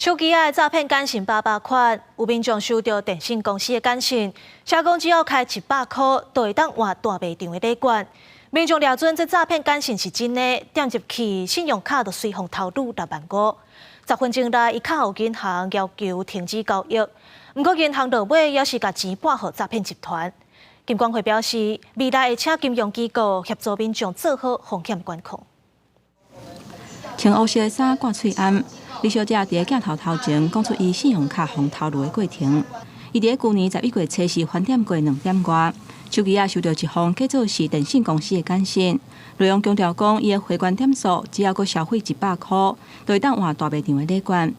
手機仔的詐騙簡訊百百款，有民眾收到電信公司的簡訊，寫講只要開100箍，就會當換大賣場的禮券。民眾掠準這詐騙簡訊是真的，點入去信用卡就隨予偷擄6萬5。10分鐘內，伊敲予銀行要求停止交易，毋過銀行落尾猶是共錢撥予詐騙集團。金管會表示，未來會請金融機構協助民眾做好風險管控。穿烏色的衫掛喙罨，李小姐佇鏡頭頭前講出伊信用卡予偷擄的過程。伊佇舊年11月初四翻點過2點外，手機仔收到一封假做是電信公司的簡訊，內容強調講伊的會員點數只要閣消費100箍，就會當換大賣場的禮券。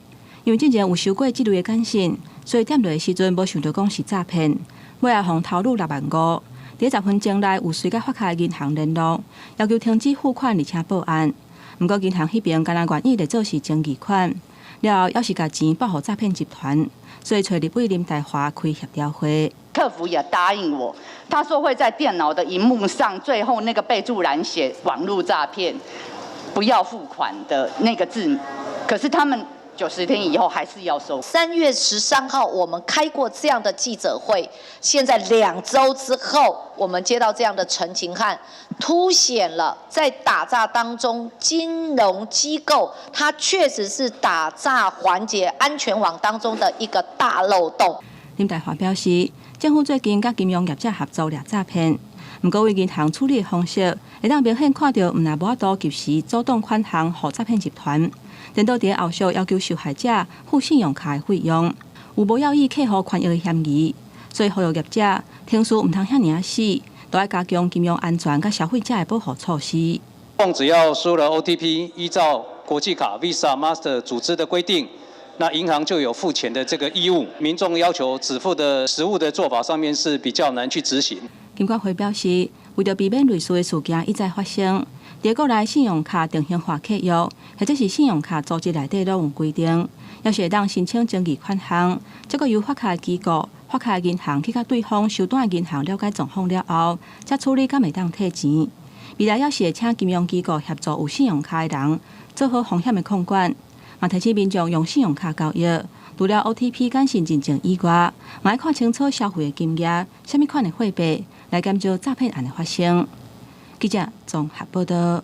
因為之前有收過這類的簡訊，所以點落的時陣無想著講是詐騙，尾仔予偷擄6萬5。佇10分鐘內有隨佮發卡的銀行聯絡，要求停止付款，而且報案。毋過銀行彼邊敢若願意列做是爭議款，了後猶是共錢撥予詐騙集團，所以揣立委林岱樺開協調會。客服也答應我，他說會在電腦的螢幕上最後那個備註欄寫網路詐騙，不要付款的那個字。可是他們90天以後還是要收。3月13號，我們開過這樣的記者會，現在2週之後，我們接到這樣的陳情函，凸顯了在打詐當中，金融機構它確實是打詐環節安全網當中的一個大漏洞。林岱樺表示，政府最近佮金融業者合作掠詐騙，毋過對銀行處理的方式，會當明顯看著，毋但無法度及時阻擋款項予詐騙集團。顛倒佇後續要求受害者付信用卡的費用，有無要以客戶權益的嫌疑，所以呼籲業者程序毋通遐爾仔死，都愛加強金融安全佮消費者的保護措施。只要輸了 OTP，依照國際卡 Visa、Master 組織的規定，那銀行就有付錢的這個義務。民眾要求止付的實務的做法上面是比較難去執行。金管會表示，為著避免類似的事件一再發生，佇國內信用卡定型化契約，或者是信用卡組織內底攏有規定，猶是會當申請爭議款項，這個由發卡機構、發卡銀行去佮對方收單的銀行了解狀況了後，才處理敢會當退錢。未來猶是會請金融機構協助有信用卡的人做好風險的控管，嘛提醒民眾用信用卡交易，除了 OTP 簡訊認證以外，嘛愛看清楚消費的金額、啥物款的貨幣，來減少詐騙案的發生。記者綜合報道。